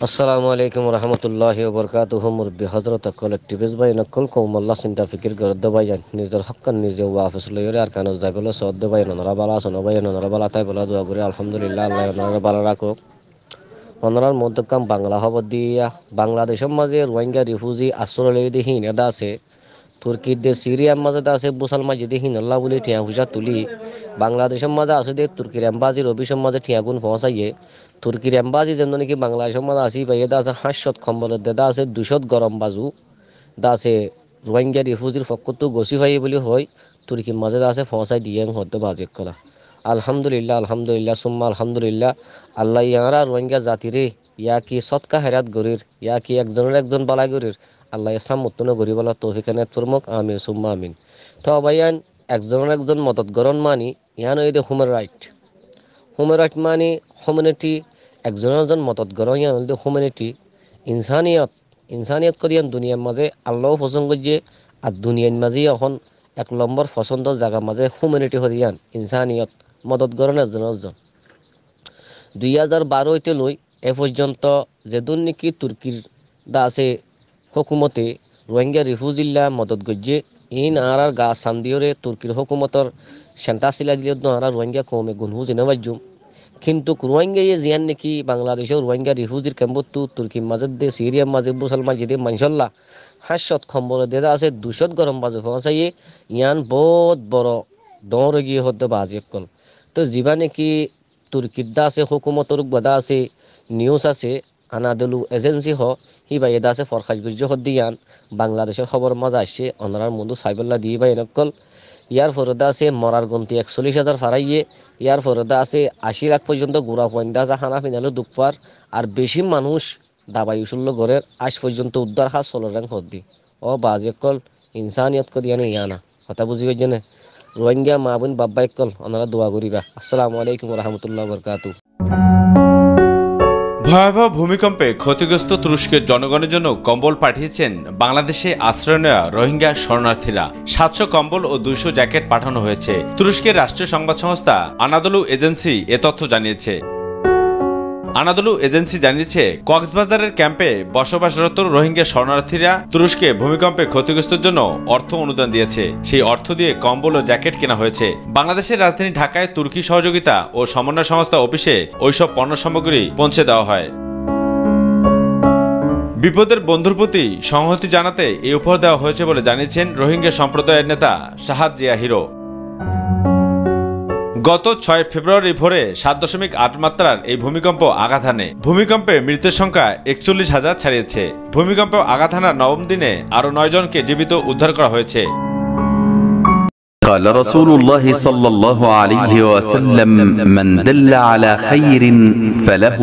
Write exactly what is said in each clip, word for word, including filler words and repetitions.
Assalamu alaikum warahmatulláhi wabarakátuhu. Murubbi hózorot ókkol, ektivist báiyain ókkol, koumolla sinta fikir gorédde báiyain, nizor hókkan nize wafes loiyóre Arkanor zagólla soódde báiyain, onorá bála asón? Ó báiyain, onorá bála táibolla dua gorí, alhamdulillah, Allaye onoráre bála rakók. Onorár moóddokkán Bangla hóbor diya, Bangladecór mazé Ruáingga rifuzi asróle loiyé dé híin edá asé, Turkir de Siriyar mazé de asé, búsal maijjé dé híinolla bóli thiañ fuisá tulí, Bangladecór mazé asé dé Turkir embasir ofisor mazé thiañgún foóñsaiyé. Turkir embasi zendó niki Bangladecór mazé asé, íbayé de asé háñt cót kombolor de de asé dui cót gorom bazu de asé Ruáingga rifuzir fokkóttu gosí faiyé bóli hoói, Turkir mazé de asé foóñsai diyé hoódde bazi ókkola. Alhamdulillah, alhamdulillah, summa alhamdulillah. Allaye añára Ruáingga zatiré yá ki sódka hérat gorír, yá ki ekzonor ekzon bálai gorír, Allaye sámmottú no goríbolla toufik enayet formók, amin summa amin. Toó báiyain, ekzonor ekzon modot gorón mani, yián óilde human rait. Human rait mani humaniti, ekzonor ekzon modot gorón, yián óilde humaniti, insaniyot. Insaniyot hoó de yián duniyar mazé Allaye fosón goijjé, ar duniyar mazé ehón ek lombor fosóndor zagar mazé humaniti hoó de yián, insaniyot, modot gorón ekzonor ekzon. Dui házar baró óite loi e foijjonto zedún niki Turkir de asé hókumote Ruáingga rifuzilla modot goijjé, iín añárár gaa samdiyóre Turkir hókumotor centa sila dilé dó añára Ruáingga koume gun fúzi no faijjúm. Kintu Ruáinggaye ziyán niki Bangladecór Ruáingga rifuzir kembottú Turkir mazé de Siriyar mazé búsal maijjé dé maincólla háñt cót kombolor de de asé dui cót gorom bazu foóñsaiyé, yián boóut boro dóñr óigiyé hoódde bazi ókkol. Toó zibá niki Turkir de asé hókumotor uggúa de asé nius asé, Anadolu ejensi hoó, híbayé de asé forkac goijjé hoódde yián Bangladecór hóboror mazé aiccé, onorár muúntu saibólla diyé báiyain ókkol. Yárfore de asé morar gonti ekcóllic házar faráiye, yárfore de asé acir ák foijjonto gura fuain de asé hána fina loi duk far, ar bicí manúic dabai ucúl loi gorér, aij foijjonto uddár ham solor héng hoódde. Ó bazi ókkol, insaniyot hoó de yián yiána. Hotá buzí faijjó né? Ruáingga maa boin baf bái ókkol, onorá dua goríba. Assalamu alaikum warahmatulláhi wabarakátuhu. ভয়াবহ ভূমিকম্পে ক্ষতিগ্রস্ত তুরস্কের জনগণের জন্য কম্বল পাঠিয়েছেন বাংলাদেশে আশ্রয় নেওয়া রোহিঙ্গা শরণার্থীরা। সাতশো কম্বল ও দুইশো জ্যাকেট পাঠানো হয়েছে। তুরস্কের রাষ্ট্রীয় সংবাদ সংস্থা আনাদোলু এজেন্সি এ তথ্য জানিয়েছে। আনাদোলু এজেন্সি জানিয়েছে, কক্সবাজারের ক্যাম্পে বসবাসরত রোহিঙ্গা শরণার্থীরা তুরস্কে ভূমিকম্পে ক্ষতিগ্রস্তের জন্য অর্থ অনুদান দিয়েছে। সেই অর্থ দিয়ে কম্বল ও জ্যাকেট কেনা হয়েছে। বাংলাদেশের রাজধানী ঢাকায় তুর্কি সহযোগিতা ও সমন্বয় সংস্থা অফিসে ওইসব পণ্য সামগ্রী পৌঁছে দেওয়া হয়। বিপদের বন্ধুর প্রতি সংহতি জানাতে এই উপহার দেওয়া হয়েছে বলে জানিয়েছেন রোহিঙ্গা সম্প্রদায়ের নেতা শাহাদ জিয়া হিরো। গত ছয় ফেব্রুয়ারি ভোরে সাত দশমিক আট মাত্রার এই ভূমিকম্প আঘাত হানে। ভূমিকম্পে মৃতের সংখ্যা একচল্লিশ হাজার ছাড়িয়েছে। ভূমিকম্পে আঘাত হানার নবম দিনে আরও নয় জনকে জীবিত উদ্ধার করা হয়েছে। قال رسول الله صلى الله عليه وسلم: من دل على خير فله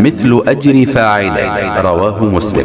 مثل أجر فاعله. رواه مسلم.